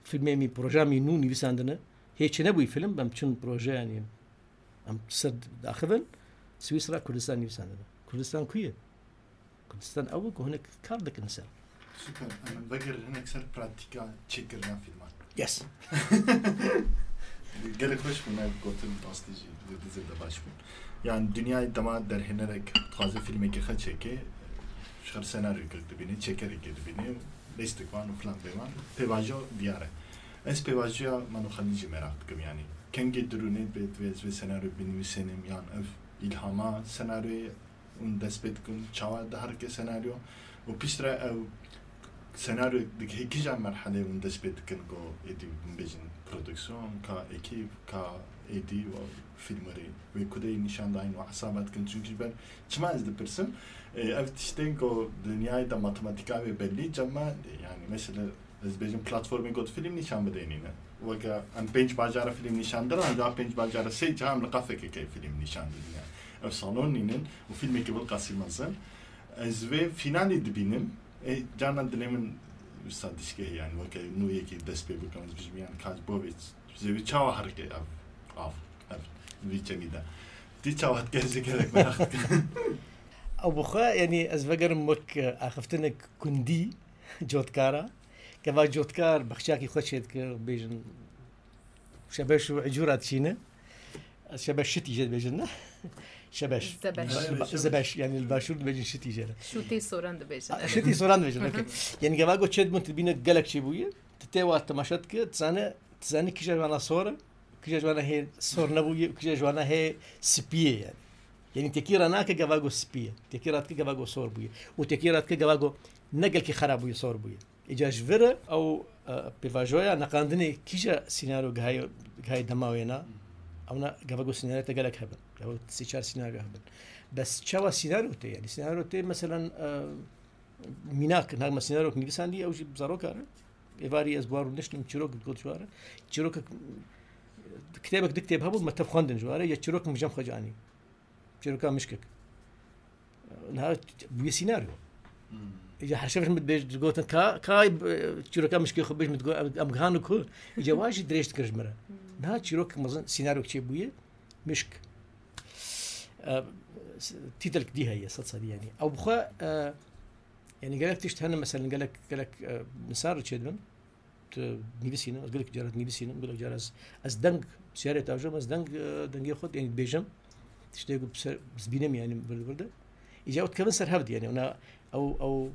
Filmê mî, proja mî nû nivîsandine. Hê çi nebûyî film, bem çin proje, yani, em ser daxivin, Swîsra Kurdistan nivîsandine. Kurdistan ku ye? Kurdistan ew e ku hinek kar dikin ser. Super. Em vegerin hinek ser pratîka çêkirina fîlman. Yes. Gelek xweş bû, me gotin rastî jî li dizê de baş bûn. Yani dinyayê dema derhênerek dixwaze fîlmekî xwe çêke, ji xwe senaryoyek dibîne, çêkerekê dibîne, lîstik wan û filan bêvan, pêvajo diyar e. Ez pêvajoya Mano Xelîl jî meraq dikim, yani kengê dirûnê bê divê ez vê senaryo binivîsênim, yan ev îlhama senaryoyê hûn dest pê dikin, çawa diherike senaryo û piştre ew senaryo digihê kîjan merhelê hûn dest pê dikin ku êdî hûn bêjin produksiyon, ka ekîp, ka êdî û fîlmerî wê kudeyî nîşan dayîn û hesaba dikin. Çunkî ji ber çima ez dipirsim? E, ev tiştên ku dinyayê de matematîka wê belî, cem me, yani mesela ez bêjim platformê got fîlm nîşan bidê nîne. Weke em pênc bajara fîlm nîşan didan, da pênc bajara sê cihê em li qafekê key fîlm nîşan didin. Yani ev salon nînin û fîlmekî bilqasî mezin. Ez vê fînalê dibînim. Ê, carna dilê min wisa dişkê heye, yani weke nû yekî dest pê bikim, ez bijim, yani kaç bo vê, ji vê çawa herikê ev av, ev vî çemî de. Tî çawa dike, ez ê gelek meraq dikim. Ew bi xwe, yani ez vegerim wek, e, axiftinek kundî, cotkara. Gava cotkar bexçakî xwe çêdike, bêjin şebeş û ecûra dişîne. Ez şebeş şitî jê dibêjin, ne? Şebeş. Zebeş. Li ba-, zebeş, yani li başûr dibêjin şitî jê re. Şûtê soran dibêjin. A, şitî soran dibêjin, okey. Yani gava got çêdibûn, tu dibîne gelek çêbûye. Tu tê wa temaşe dike, tu zane, tu zanî kîja ji wana sor e, kîja ji wana hê sor nebûye, kîja ji wana hê spî ye yani. Yani tekî ra nake gava got spî ye. Tekî ra dike gava got sor bûye. Û tekî ra dike gava got ne gelkî xera bûye, sor bûye. Îca ji vir e ew, e, pêvajoya neqandinê kîja sînaryo gihayê, gihayê dema wêna, ewna gava got sînaryo te gelek hebin. Gava sê çar sînaryo hebin. Bes çawa sînaryo tê? Yani sînaryo tê meselen, e, mînak, nagme sînaryo nivîsandî, ew jî zaroka re. Êvarî ez bi wan rûniştim, çîrok got ji ware. Çîrokek, kitêbek, di kitêb hebû, me tev xwendin ji ware, ya çîrok min cem xwe canî. Çîroka mişkek. Niha bûye sînaryo. Îca her şev min dibêj, digotin, ka, ka, e, çîroka mişkê xwe bêj, min digot, em, em gihan ku. Îca wan jî dirêj dikir ji min re. Niha çîrok mezin sînaryo çê bûye, mişk. E, s-, tîtelk dî heye, sed sedî yani. Ew bi xwe, e, yani gelek tişt hene, meselen gelek, gelek, e, nisar çê dibin. Tu nivîsîne, ez gelek carat nivîsînim, gelek carat ez, ez deng, siyarê tavjom, ez deng, e, dengê xwe, yani dibêjim, tiştê ku ser, dibînim yani vir, vir de. Îca ew dikevin ser hev de, yani ona ew, ew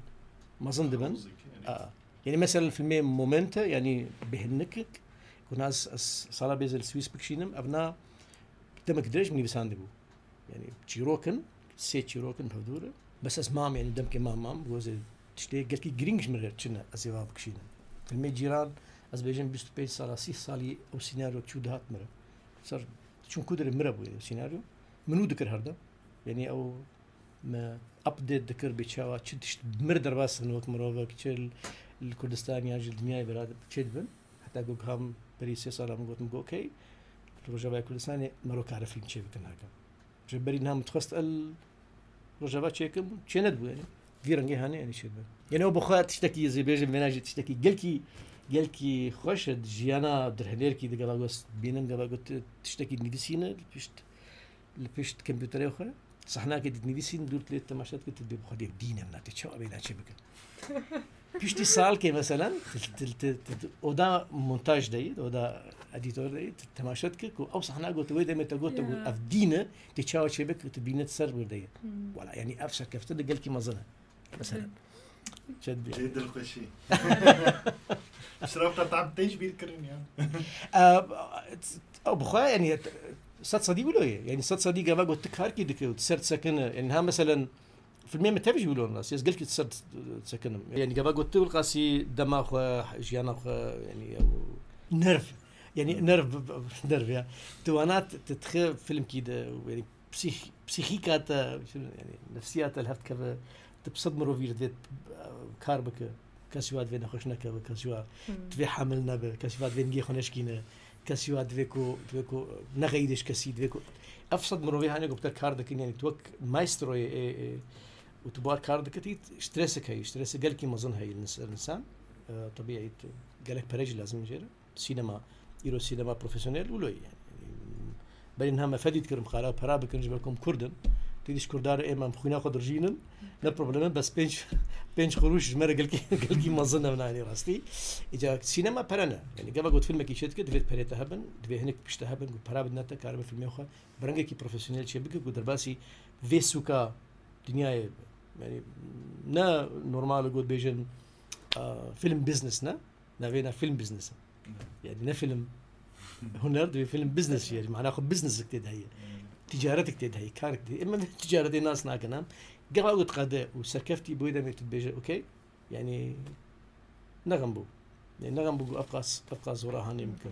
mezin dibin. A. Yani mesela filmê Momente, yani bêhnekek, ku na ez, ez sala bêze li Swîs bikişînim, ev na demek dirêj min nivîsandibû. Yani çîrokin, sê çîrokin hevdû re. Bes ez mam, yani demkê mam, mam, gozê tiştê gelkî girîng ji min re çi ne, ez ê va bikişînim. Filmê Cîran, ez bêjim bîst û pênc sala, sî salî ew sînaryo çû dihat min re. Ser çûn ku dirê min re bûye ew sînaryo. Min û dikir her dem. Yani ew me update dikir bê çawa, çi tişt mir derbas dibin wek mirovek, çi li, li Kurdistan yan ji dinyayê bira çê dibin. Heta ku giham berî sê sala min got, min got, okey, li Rojavayê Kurdistanê mero kare fîlm çê bikin heke. Ji berî niha min dixwest el Rojava çêkim, çê nedibû yani. Vî rengê hane yani çê dibe. Yani o bi xwe tiştekî zê bêjim, vêna jî tiştekî gelkî, gelkî xweş e, di jiyana dirhênerkî de gava got bînin, gava got tiştekî nivîsîne, li pişt, li pişt kompûterê xwe. Sahnakê dinivîsîn, dûr lê temaşe dike, tu dibê bi xwe dê dîn em, na tê çawa bê na çê bikin. Piştî salkê, meselen, tu, tu, tu, tu, tu oda montaj de yî, oda edîtor de yî, tu temaşe dike ku ew sahna got, wê demê te got, te got, Ya. Ev dîn e, tê çawa çê bike, tu bîne ser wir de yî. Hmm. Wala, yani ev serkeftin de gelkî mezin e. Meselen. Çed bî. Lê dilxweşî. Şirafta tam tê ji bîr kirin ya. Ew, ew bi xwe, yani, sed sedî wilo ye. Yani, sed sedî gava got tu karkî dike û tu ser disekine. Yani, ha, meselen, filmê min tev jî wilo nas. Ez gelkî tu ser disekinim. Yani, gava got tu wilqasî dema xwe, jiyana xwe, yani, ew nerv. Yani, nerv, nerv ya. Tu wana tu, tu dixe filmkî de, yani, psîh-, psîxîka te, yani, nefsiya te li hev dikeve, tu bi sed mirovî re divê, e, kar bike. Kes ji wa divê nexweş nekeve, kes ji wa divê hamil nebe, kes ji wa divê nigê xwe neşkîne, kes ji wa divê ku, divê ku nexeyîde ji kesî, divê ku ev sed mirovê hane ku bi te kar dikin, yani tu wek maestroyê ê, ê, û tu bar kar dike, tu stresek heyî, stresê gelkî mezin heyî li ser insan. E, tebîî tu gelek pere jî lazim jê re. Sînema, îro sînema profesyonel wilo ye. Berî niha me fedî dikirim, xala pera bikin ji ber ku em Kurd in. Têdî ji kurdar ê em xwîna xwe dirjînin. Ne probleme, bes pênc, pênc qurûş ji me re gelkî, gelkî mezin e, nayê rastî. Îca sînema pere ne. Yanî gava got filmekî çê dike, divêt perê te hebin, divê hinek pişte hebin, ku pera bidine te, karibe filmê xwe bi rengekî profesyonel çê bike, ku derbasî vê sûka dinyayê be. Yanî ne normal got bêjin, a, film business ne. Navê na film business e. Yani ne film huner, divê film business jî, yani mana xwe businessek tê de heye. Ticaretek tê de heye, karek tê de. Em ticaretê nas nakin em. Gava got qede û serkeftî boy demê tu dibêje, okey. Yani ne xem bû. Yani ne xem bû, gu ev qas, ev qas zora hanê min kir.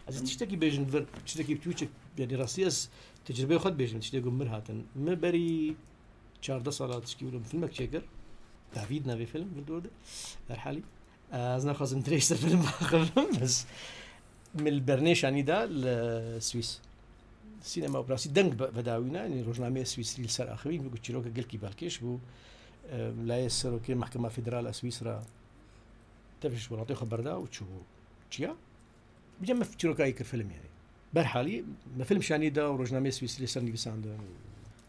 Ez ê tiştekî bêjim vir, tiştekî çûçik, yani rastî ez tecrübeyê xwe dibêjim, tiştê gu mir hatin. Me berî çardeh sala tişkî wilo filmek çêkir. David navê film, vir dor de. Derhalî. Ez naxwazim dirêj ser film biaxivim, bes min li Bernê şanî da li Swîs. Sînema û bi rastî deng ve-, vedawîna, yanî rojnameyê Swîsrî li ser axivîn, bû çîroka gelkî balkêş bû. Em, layê serokê Mehkema Federal a Swîsra tev ji welatê xwe berda û çû çiya. Bîca me çîrokayê kir film yani. Berhalî, me film şanî da û rojnameyê Swîsrî ser nivîsandin.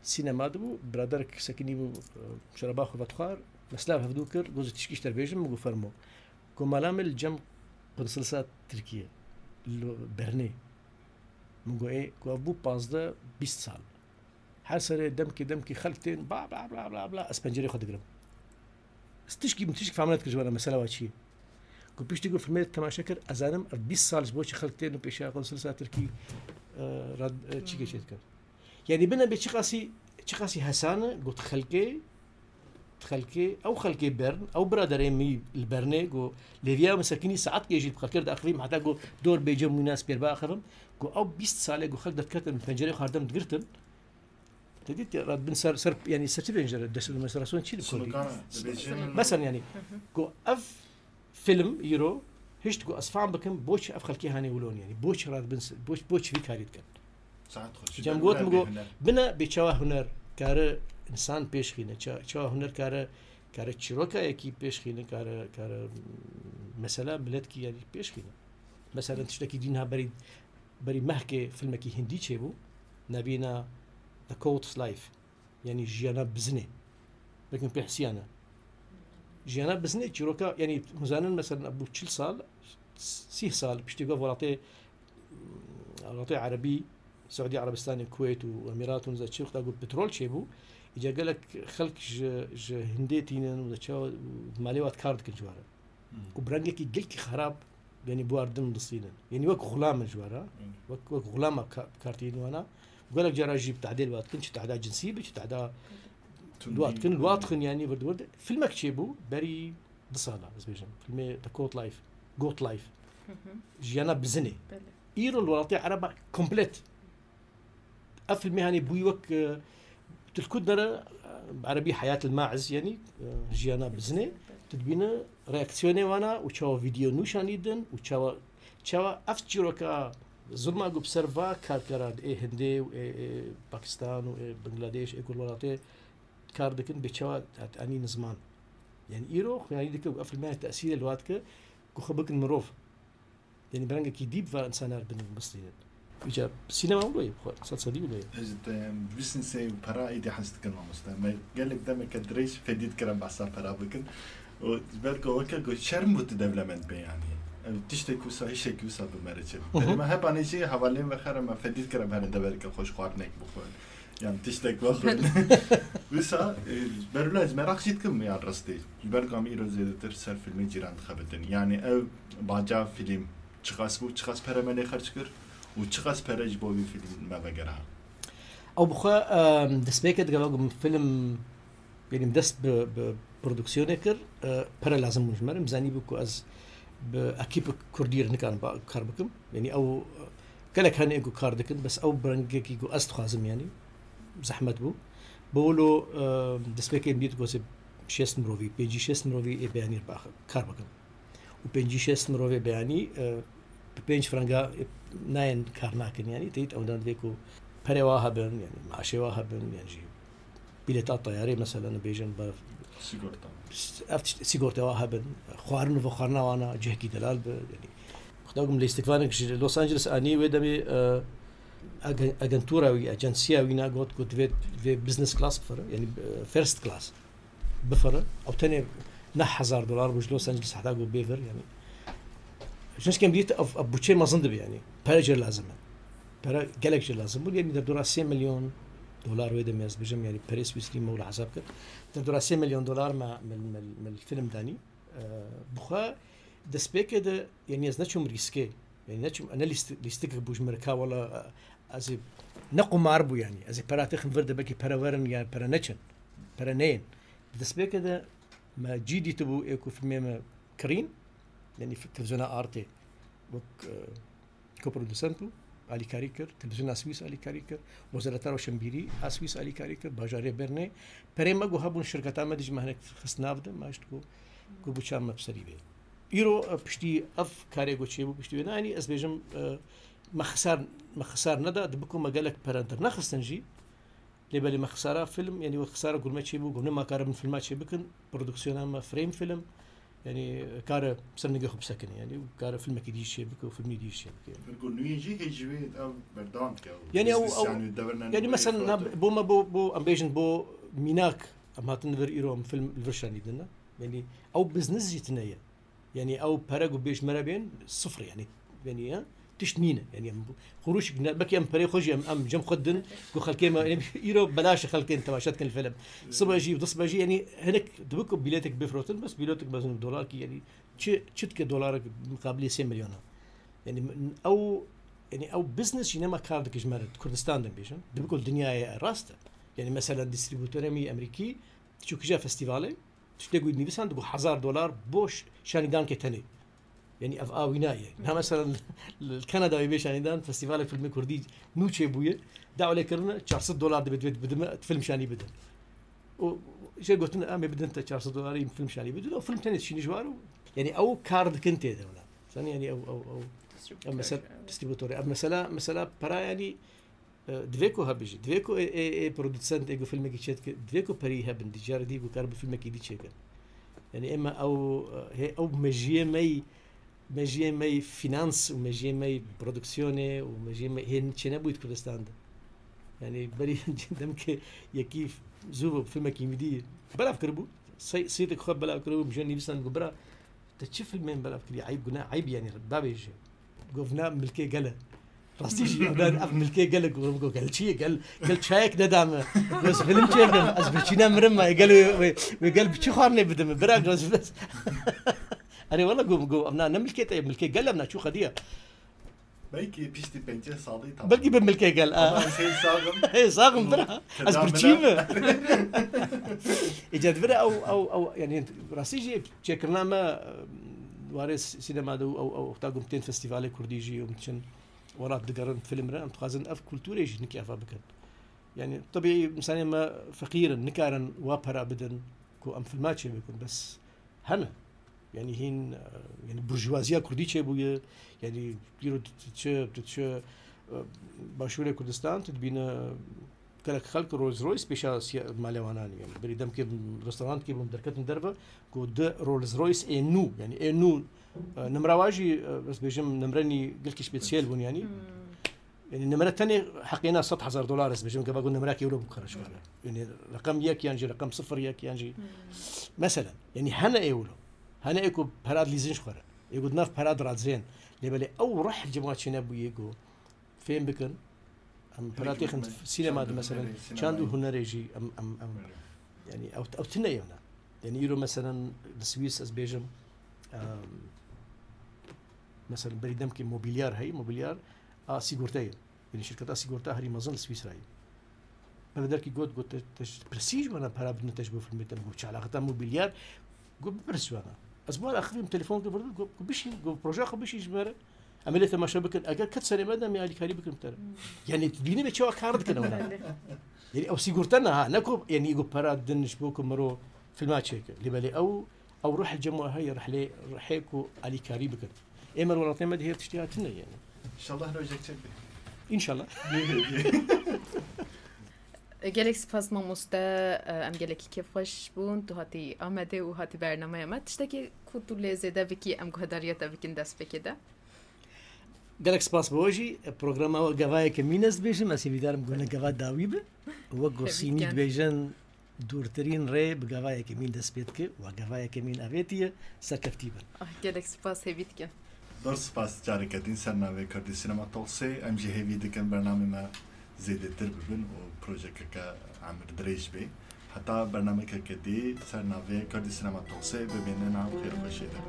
Sînema dibû, biraderek sekinî bû, e, şeraba xwe vedixwar, me silav hevdû kir, goz tişkî ji te bêjim, min got fermo. Ku mala me li cem konsulsa Tirkiye, li Bernê. Min got ê, ku ev bû pazdeh bîst sal. Her serê demkê, demkê xelk tên, bla, bla, bla, bla, bla, ez pencerê xwe digirim. Ez tişkî, min tişkî fam nedikir ji wana mesela wa çi ye. Ku piştî ku filmê temaşe kir, ez zanim ev bîst sal ji bo çi xelk tên û pêşiya konsulsa Tirkî, e, rad-, e, çîkê çê dikin. Yani bine bê çiqasî, çiqasî hesan e, got xelkê, xelkê, ew xelkê Bern, ew biraderê min li Bernê, got lêviya min sekinî saet gêjî bi xelkê de axivîm, heta got dor bêje mûna spêr biaxivim, got ew bîst salê got xelk derketin pencerê xwe herdem digirtin. Te dît ya, radbin ser, ser, yani ser çi bêjin, desentralizasyon çi dikon? Sınıkana, dibêjin. Mesela yani, ku ev film, îro, hişt ku ez fam bikim, boç ev xelkê hanê wilon yani, boç radbin, boç, boç vî karî dikin. Saet xweş. Cem got, min got, bine bê çawa huner kare insan pêşxîne, ça-, çawa huner kare, kare çîrokayekî pêşxîne, kare, kare mesela miletkî yani pêşxîne. Mesela tiştekî dîn ha berî Berî mehkê filmekî hindî çêbû, navîna The Court's Life, yanî jiyana bizinê. Belkî pê hisiya ne. Jiyana bizinê çîroka, yanî hûn zanin, mesela bû çil sal, sîh sal piştî ku welatê, welatê Erebî, Seûdî Erebistanê, Kuweyt û Emîrat û nizam çi wexta ku petrol çêbû, îca gelek xelk ji, ji Hindê tînin û çawa malê wat kar dikin ji were. Hmm. Û bi rengekî gelkî xerab, yanî bi wan didin û distînin. Yanî wek xulam in ji we re. Hmm. Wek, wek xulama ka-, kar tînin wana. Gelek cara jî bi tehdê li wan dikin, çi tehda cinsî be, çi tehda Tundî. Li wan dikin, li wan dikin, yanî vir di vir de. Filmek çêbû, berî du sala, ez bêjim. Filmê The Goat Life. Goat Life. Hı hı. Jiyana bizinê. Belê. Îro li welatê Ereba komplet. Ev filmê hanê bûyî wek, e, tu li ku dinere, e, bi erebî Hayat el Ma'iz, yanî, e, jiyana bizinê, tu dibîne reaksiyonê wana û çawa vîdeo nûşanî din û çawa, çawa ev çîroka zulma ku bi ser va karkera di ê Hindê û ê, ê Pakistan û ê Bangladeş, ê ku li welatê kar dikin, bê çawa hat anîn ziman. Yanî îro xuyanî dike û ev filmê tesîrê li wa dike ku xwe bikin mirov. Yanî bi rengekî dî bi va însanar bidin, bistînin. Îca sînema wilo ye, bi xwe, sed sedî wilo ye. Ez, em, businessê û pera êdî hez dikin, mamoste. Me gelek demeke dirêj fedî dikir em behsa pera bikin. Û ji ber ku weke ku şerm bû tu dewlemend bê, yanî. Ev tiştek wisa, hişek wisa bi me re çêbû. Hı hı. Berê me hep anî jî hevalên vexer em fedî dikir em herin devereke xweş xwarinek bixwin. Yan tiştek wexwin. Wisa, e, bervila ez meraq jî dikim yan rastî. Ji ber ku em îro zêdetir ser filmê cîran dixebitin. Yanî ev baca fîlm çiqas bû, çiqas pere me lê xerc kir û çiqas pere ji bo vî fîlm me vegera? Ew bi xwe, e, destpêkê digel ku fîlm Yanî dest bi, bi produksiyonê kir, e, pere lazim bû ji me re. Min zanîbû ku ez bi ekîpek kurdî re nikarim ba-, kar bikim. Yanî ew, e, gelek hene ku kar dikin, bes ew bi rengekî ku ez dixwazim, yanî zehmet bû. Bi wilo, e, destpêkê min dît ku ez ê şêst mirovî, pêncî şêst mirovî ê beyanî re biaxivim, kar bikim. Û pêncî şêst mirovê beyanî, e, bi pênc franga, e, nayên kar nakin, yanî te dît ew dan divê ku perê wa hebin, yanî maaşê wa hebin, yanî jî bileta teyarê mesela, nibêjin be Sigorta. Ev tişt, sîgortê wa hebin, xwarin û vexwarina wana cihekî delal be, yanî. Xweda ku min lîstikvanek ji Los Angeles anî wê demê, e, Agen- agentura wî, agensiya wî na got ku divê, divê business class bifire, yani, e, first class bifire. Ew tenê neh hezar dolar bû ji Los Angeles heta ku bê vir, yani. Jinskên dît ev, ev buçê mezin dibe, yani. Pere jê lazim e. Pere gelek jê lazim bû, yani derdora sê milyon dolar wê demê ez bijim, yani perê Swîsrî me wila hesab kir. Derdora sê milyon dolar me, me, me, me film danî. E, bi xwe destpêkê de, yani ez neçûm rîskê. Yani neçûm, ne lîst-, lîstikek bû ji min re ka wela, e, ez ê, ne qumar bû yani. Ez ê pera têxim vir de belkî pere werin ya pere neçin. Pere neyên. Di destpêkê de me cî dîtibû ê ku filmê me kirîn. Yani fi-, televizyona Artê wek, e, Koprodusent bû, alîkarî kir, televîzyona Swîs alîkarî kir, Wezareta Roşenbîrî a Swîs alîkarî kir, bajarê Bernê. Perê me ku hebûn şirketa me dî jî me hinek xist nav de, me hişt ku, ku bûça me bi serî bê. Îro, e, piştî ev karê ku çêbû piştî wê, yanî ez bêjim, e, me xisar, me xisar neda, dibe ku me gelek pere dernexistin jî, Lê belê me xisara film, yani wek xisara gurme çêbû, ku nema karibin filma çêbikin, produksiyona me frame film, yani kare ser nigê xwe bisekine, yani kare filmekî dî çêbike û filmî dî çêbike. Ku nûyê jî hê ji wê ev berdewam dike. Yani ew, ew, yani mesela na, bo me, bo, bo, em bêjin bo mînak, em hatin li vir îro em film li vir şanî dine. Yani ew biznes jî tine ye. Yani ew pere ku bêj me re bên, sifir yani. Yani, ya, tişt nîne. Yani em quruşik ne, belkî em perê xwe jî em, em cem xwe din, ku xelkê me, yani îro belaş xelkên temaşe dikin film. Sibe jî, du sibe jî, yani hinek dibe ku bîletek bifrotin, bes bîletek mezin dolar ki, yani çi, çi dike dolarek mukabilê sê milyona. Yani ew, yani ew business jî nema kar dike ji me re, Kurdistan de bêjin. Dibe ku dinyayê rast e. Yani mesela distributörê me Amerîkî, diçû kija festivalê, Tiştê ku nivîsand ku hezar dolar bo ş-, şanîdankê tenê. Yani ev a wî nayê. Na mesela li, li Kanada wê bê şanîdan festîvalê filmê kurdî nû çêbûye. Dawlê kirine çar sed dolar dibe, dibe, bidime film şanî bidin. Û jê gotin, em ê bidin te çar sed dolarî film şanî bidin. O film tenê dişîne ji war û, yani ew kar dikin tê de wela. Sen yani ew, ew, ew, ev mesela distributörê. Ev mesela, mesela para yani E, divê ku hebijî. Divê ku ê, ê, ê produsent ê ku filmekî çêdike, divê ku perî hebin, dî carê dî ku kar bi filmekî dî çêkin. Yani ême ew, e, hê ew mejiyê me yî, mejiyê me yî finans û mejiyê me yî produksiyonê û mejiyê me hê çênebûyî di Kurdistan de. Yani berî demkê yekî zû filmekî min dî belav kiribû. Sey-, sîtek xwe belav kiribû, mijê nivîsan ku bira, te çi filmên belav kirî? Eyb, guna, eyb yani, bavêje. Govna milkê gel e. Rastî jî, ev, ev milkê gel e, gov, gov, gel çi ye? Gel, gel çayek neda me. Goz film çêkim, ez birçîne mirim me. Gel wê, wê, wê gel bi çi xwarinê bide min? Bira goz bes. Erê wala gov, gov, ev na ne milkê te ye, milkê gel e, ev na çû xediya. Belkî piştî pêncî salî tamam. Belkî bi milkê gel, a. Ama ez hê saxim. Hê, saxim bira. Ez birçî me. Îca divire ew, ew, ew, yani rastî jî çêkirina me, e, warê s-, sînema de û ew, ew, heta ku em tên festîvalê kurdî jî û em diçin welat digerin film re, em dixwazin ev kulturê jî nikê eva bikin. Yani, tebî, insanê me feqîr in, nikarin wa pera bidin ku em filma çêbikin, bes hene. Yani, hîn, e, yani, burjuwaziya kurdî çêbûye. Yani, îro tu, tu çi, tu çi, e, Başûrê Kurdistan, tu dibîne gelek xelk Rolls Royce pêşa siya-, malê wan anî. Yani, berî demkê restorantê bûm derketim derve, ku di Rolls Royce ê nû, yani ê nû, e, nimra wa jî, e, ez bêjim nimrenî gelkî spesiyel bûn yani. Hmm. Yani nimre tenê heqê na sed hezar dolar ez bêjim, gava ku nimrekê wilo bikare ji we re. Yani reqem yek yan jî reqem sifir yek yan jî. Hmm. Mesela, yani hene ê wilo. Hene ê ku pera dilîzin ji xwe re. Ê ku di nav pera dirazên. Lê belê ew ruh li cem wan çênebûye ku fêm bikin. Em pera têxin sînema de mesela, çand û hunerê jî em, em, em, yani ew, ew tune ye wina. Yani îro mesela li Swîs ez bêjim, em, mesela berî demkê mobilyar heye, mobilyar a sîgorteyê. Yani şirketa sîgorta herî mezin li Swîsrayê. Belê derkî got, got, te, te ji pirsî ji me re pera bidin te ji bo filmê te. Got, çi alaxeta mobilyar? Got, bipirs ji me re. Ez bi wan axivîm telefon kir, got, got, bişîn, got, projeya xwe bişîn ji me re. Em ê lê temaşe bikin. Eger ket serê me de, em ê alîkarî bikin bi te re. Hmm. Yani tu dibînî bê çawa kar dikin ew ne? Belê. Yani ew sîgorte ne ha, ne ku, yani got, pera din ji bo ku miro filma çêke. Lê belê ew, ew ruh li cem we heye, ruh lê, ruhê ku alîkarî bikin. Ê me li welatê me de hê tiştê hatine yani. İnşallah rojek çek be. İnşallah. Gelek spas mamoste, em gelekî kêfxweş bûn. Tu hatî Amedê û hatî bernameya me. Tiştekî ku tu lê zêde bikî, em guhedariya te bikin destpêkê de. Gelek spas bo we jî. Programa we gava yekemîn ez dibêjim, ez hêvîdarim ku ne gava dawî bi. Wek ku Sînî Tebrik. Dibêjin, dûrtirîn rê bi gava yekemîn dest pê dike, we gava yekemîn avêtiye, serkeftî bin. Ah, gelek spas, hêvî dikim. Zor spas, careke din ser navê Kurdî Sinema Talksê. Em jî hêvî dikin bernamê me zêdetir bibin û projekeke emir dirêj bê. Heta bernamekeke dî ser navê Kurdî Sinema Talksê bimînin, em xêr xweşê de.